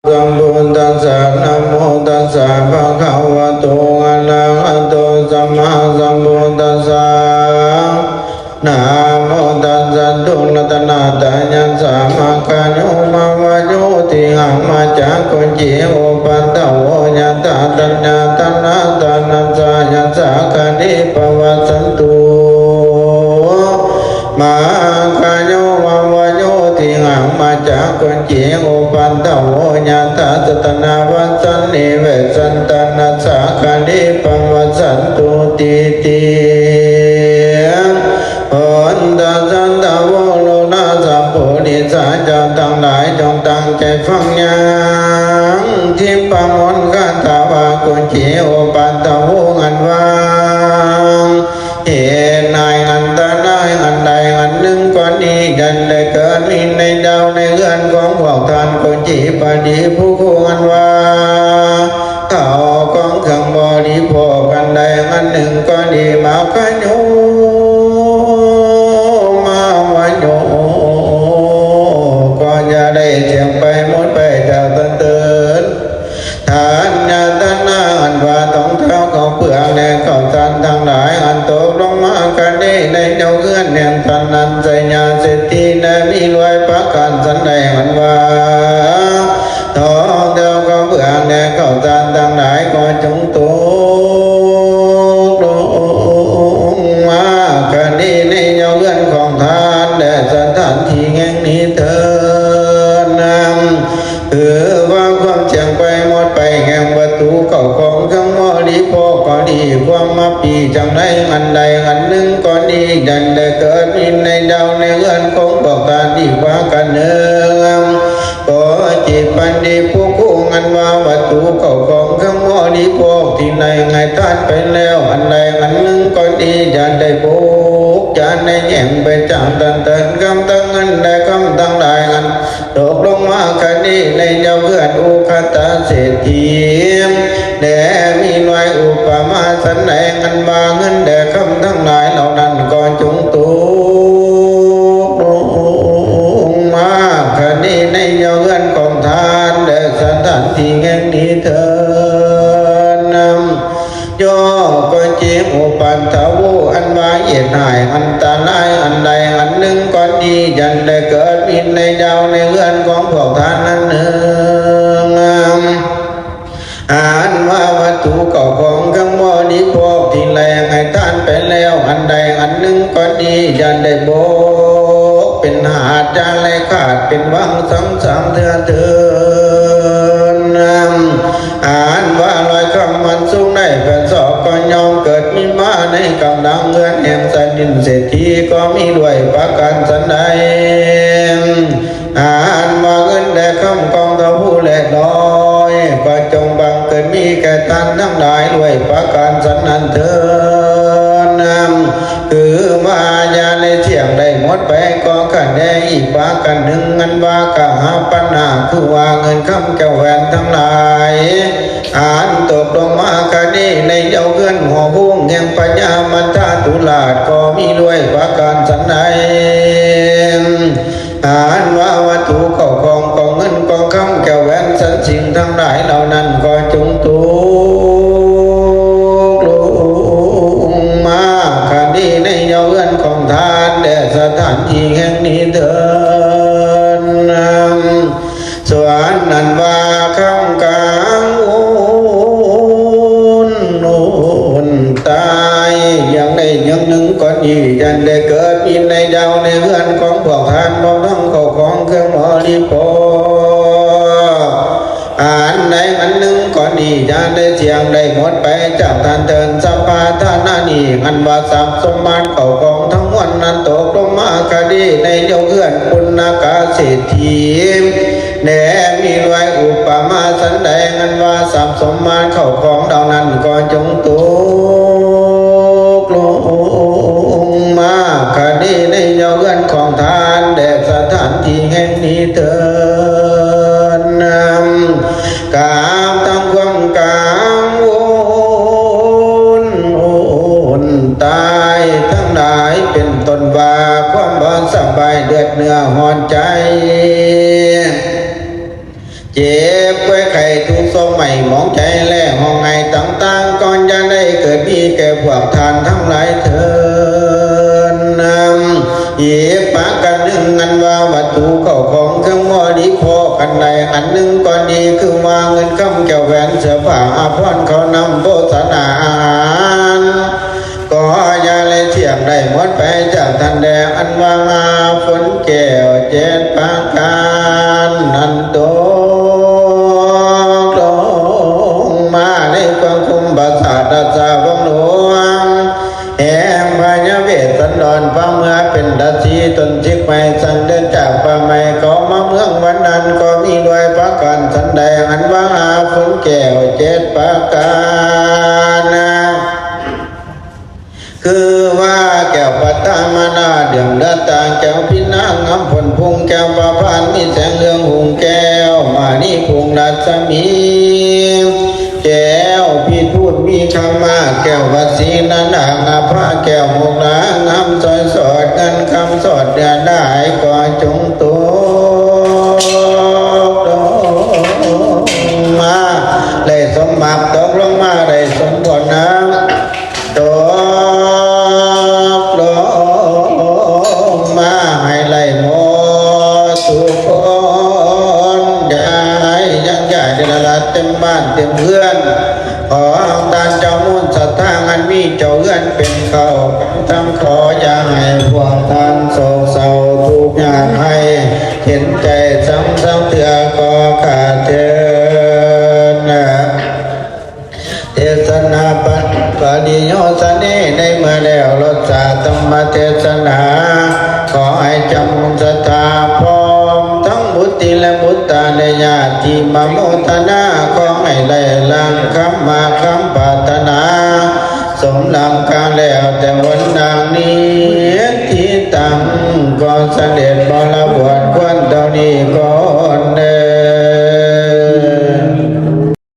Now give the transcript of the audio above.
ສຳພຸດທັດສະ ນະໂມຕັດສະ ພະຄະວະໂຕ ອະລະຫະໂຕ ສຳມາສຳພຸດທັດສະ ນະໂມຕັດສະ ຕຸລັດຕະນະຕະຍັດສະ ມັກຄະໂຍ ມະວະໂຍ ຕິຫັງ ມະຈັກຂຸ ຈີ ອຸປັດຖະໂວ ຍະຖາ ສັນຍາ ຕະນະຕະນັດສະ ຍັດສະ ຄະນິ ປະວັດສັນຕຸ ມັກຄະໂຍ ມະວະໂຍ ຕິຫັງ ມະຈັກຂຸ ຈີ ອຸປັດຖະໂວ ຍະຖາ ສັດຕະນາວັດສັນ ນິເວສະຕະນັດສະ ຄະນິ ປະວັດສັນຕຸ ຕິຕິ ໂຫນຕະ ສັນທະໂວ ໂລນາ ສັບປູລິສາ ເຈົ້າທັງຫຼາຍ ຈົ່ງຕັ້ງໃຈຟັງ ຍັງທິບປະມົນຄາຖາ ວາກຸນຈີ ອຸປັດຖະໂວ ອັນວ່າ ເຫດໃຫ້ອັນຕະລາຍອັນໃດອັນໜຶ່ງກໍດີ ຢ່າໄດ້ເກີດມີໃນເຈົ້າໃນເຮືອນຂອງພວກທ່ານ ກຸນຈີ ປະດີ ຜູ້ຄົງ ອັນວ່າ ເຂົ້າຂອງເຄື່ອງບໍລິໂພກອັນໃດອັນໜຶ່ງກໍດີ ມາກຂະໂຍ ມາວະໂຍ ກໍຢ່າໄດ້ຈຽງໄປໝົດໄປຈາກຕົນເຕີນ ທ່ານຍາຕະນາ ອັນວ່າຕ້ອງເທົ່າເຂົ້າເປືອກ ແລະ ເຂົ້າສານທັງຫຼາຍ ອັນຕົກລົງມາຄະເນໃນເຈົ້າເຮືອນແຫ່ງທ່ານ ອັນໄຊຍາເສດຖີ ແລະ ມີລວຍປະການສັນໃດ ອັນວ່າ ຕ້ອງເທົ່າເຂົ້າເປືອກ ແລະ ເຂົ້າສານທັງຫຼາຍ ກໍຈົ່ງຕົກລົງມາຄະເນໃນເຈົ້າເຮືອນຂອງທ່ານ ແລະ ສະຖານທີ່ແຫ່ງນີ້ເທີນ ຄືວ່າຄວາມຈຽງໄປໝົດໄປແຫ່ງວັດຖຸເຂົ້າຂອງເຄື່ອງບໍລິໂພກກໍດີ ຄວາມມາປີກຈັ່ງໃດອັນໃດອັນໜຶ່ງກໍດີ ຢ່າໄດ້ເກີດມີໃນເຈົ້າໃນເຮືອນຂອງພວກທ່ານອີກປະການໜຶ່ງ ກໍຈີກບັນດີຜູ້ຄົງ ອັນວ່າວັດຖຸເຂົ້າຂອງເຄື່ອງບໍລິໂພກທີ່ໄດ້ໃຫ້ທານໄປແລ້ວ ອັນໃດອັນໜຶ່ງກໍດີ ຢ່າໄດ້ບົກ ຢ່າໄດ້ແຍ່ງໄປຈາກທ່ານເຖິງຄຳທັງເງິນ ແລະ ຄຳທັງຫຼາຍ ອັນ ຕົກລົງມາຄະເນໃນເຈົ້າເຮືອນອຸຄະຕະເສດຖີ ແລະ ມີລວຍອຸປະມາສັນໃດ ອັນວ່າເງິນ ແລະ ຄຳທັງຫຼາຍເຫຼົ່ານັ້ນ ກໍຈົ່ງຕົກລົງມາຄະເນໃນເຈົ້າເຮືອນຂອງທ່ານ ແລະ ສະຖານທີ່ແຫ່ງນີ້ເທີນ ໂຍໂກຈິ ອຸປັດຖະໂວ ອັນວ່າເຫດໃຫ້ອັນຕະລາຍອັນໃດອັນໜຶ່ງກໍດີ ຢ່າໄດ້ເກີດມີໃນເຈົ້າໃນເຮືອນຂອງພວກທ່ານນັ້ນເທີນ ອັນວ່າວັດຖຸເຂົ້າຂອງເຄື່ອງບໍລິໂພກທີ່ໄດ້ໃຫ້ທານໄປແລ້ວ ອັນໃດອັນໜຶ່ງກໍດີ ຢ່າໄດ້ບົກເປັນຫາດ ຢ່າໄດ້ຂາດເປັນຫວ່າງສອງສາມເທື່ອເທີນ ອັນວ່າລອຍຄຳອັນສູງໄດ້ແປດສອກ ກໍຍ່ອມເກີດມີມາໃນກຳລັງເຮືອນແຫ່ງຊາຍດິນເສດຖີ ກໍມີດ້ວຍປະການສັນໃດ ອັນວ່າເງິນແລະຄຳຂອງເຂົາຜູ້ແລະລອຍ ກໍຈົ່ງບັງເກີດມີແກ່ທ່ານທັງຫຼາຍດ້ວຍປະການສັນນັ້ນເທີນ ຄືວ່າຢ່າໄດ້ທ່ຽງໄດ້ໝົດໄປກໍຂັນແດ່ອີກປະການໜຶ່ງ ອັນວ່າກະຫາປັນຫາ ຄືວ່າເງິນຄຳແກ້ວແຫວນທັງຫຼາຍ ອັນຕົກລົງມາຄະເນໃນເຈົ້າເຮືອນຫໍໂຮງແຫ່ງພະຍາມັນທາຕຸລາດ ກໍມີດ້ວຍປະການສັນໃດ ອັນວ່າວັດຖຸເຂົ້າຂອງ ກອງເງິນກອງຄຳແກ້ວແຫວນສັນສິ່ງທັງຫຼາຍເຫຼົ່ານັ້ນ ກໍຈົ່ງຕົກລົງມາຄະເນໃນເຈົ້າເຮືອນຂອງທ່ານ ແລະ ສະຖານທີ່ແຫ່ງນີ້ເທີນ ສ່ວນອັນວ່າຄຳກາງໂອນ ໂອນຕາຍ ຢ່າງໃດຢ່າງໜຶ່ງກໍດີ ຢ່າໄດ້ເກີດມີໃນເຈົ້າໃນເຮືອນຂອງພວກທ່ານ ພ້ອມທັງເຂົ້າຂອງເຄື່ອງບໍລິໂພກ ອັນໃດອັນໜຶ່ງກໍດີ ຢ່າໄດ້ທ່ຽງໄດ້ໝົດໄປຈາກທ່ານເທີນ ສັບພາທານານິ ອັນວ່າຊັບສົມບັດເຂົ້າຂອງທັງມວນນັ້ນ ຕົກລົງມາຄະເນໃນເຈົ້າເຮືອນປຸນນະກະເສດຖີ ແລະ ມີລວຍອຸປະມາສັນໃດ ອັນວ່າຊັບສົມບັດເຂົ້າຂອງເຫຼົ່ານັ້ນ ກໍຈົ່ງຕົກລົງມາຄະເນໃນເຈົ້າເຮືອນຂອງທ່ານ ແລະ ສະຖານທີ່ແຫ່ງນີ້ເທີນ ກັບທັງຄວາມກັງວົນ ໂອນຕາຍທັງຫຼາຍ ເປັນຕົ້ນວ່າຄວາມບໍ່ສະບາຍເລືອດເນື້ອຮ້ອນໃຈ ເຈັບ ป่วยไข้ทุกข์โศกไหม้หมองใจและห้องไห้ต่างๆ ก็อย่าได้เกิดมีแก่พวกท่านทั้งหลายเถิด อีกประการหนึ่ง อันว่าวัตถุเข้าของเครื่องบริโภคอันใดอันหนึ่งก็ดี คือว่าเงินคำแก้วแหวนเสื้อผ้าอาภรณ์ข้าวนำโภชนาอาหาร ก็อย่าได้เสี้ยงได้หมดไปจากท่านแล อันว่าฝนแก้วเจ็ดประการนั้นตกลงมาในกว้างคุ้มปราสาทราชวังหลวง แห่งพญาเวสสันดร พระเมื่อเป็นราศีต้นสิกไม้ สันเดินจากป่าไม้เขามาเมืองวันนั้น ก็มีด้วยประการสันใด อันว่าฝนแก้วเจ็ดประการ คือว่าแก้วปัตตมนาเดืองดัตตา แก้วพินางามพ่นพุง แก้วประพานมีแสงเรืองหุง แก้วมณีพุงรัศมี แก้วพิทูลมีคำมา แก้ววสีนันดานาภา แก้วมุกดางามสอยสอด เงินคำสอดเดือนได้ ก็จงตกลงมา ได้สมหวังตกลงมา ได้สมผลนะ ตกลงมาให้ไหลหมดทุกคน อย่าให้ยังใหญ่เดลละเต็มบ้านเต็มเฮือน ขอท่านเจ้ามูลศรัทธาอันมีเจ้าเฮือนเป็นเขาทั้งขออย่าให้พวกท่านโศกเศร้าทุกข์ยากให้เห็นใจซ้ำซ้ำเถื่อก็ขาดเถิด เทศนาปะ ปริโยสเน ในเมื่อแล้วรสสาธรรมเทศนา ขอให้จำศรัทธาพร้อมทั้งบุตรีและบุตราและญาติมาโมทนา ขอให้ได้หลังคำมาคำปรารถนา สมดังกล่าวแล้วแต่วันดังนี้ ที่ตั้งก็เสด็จบร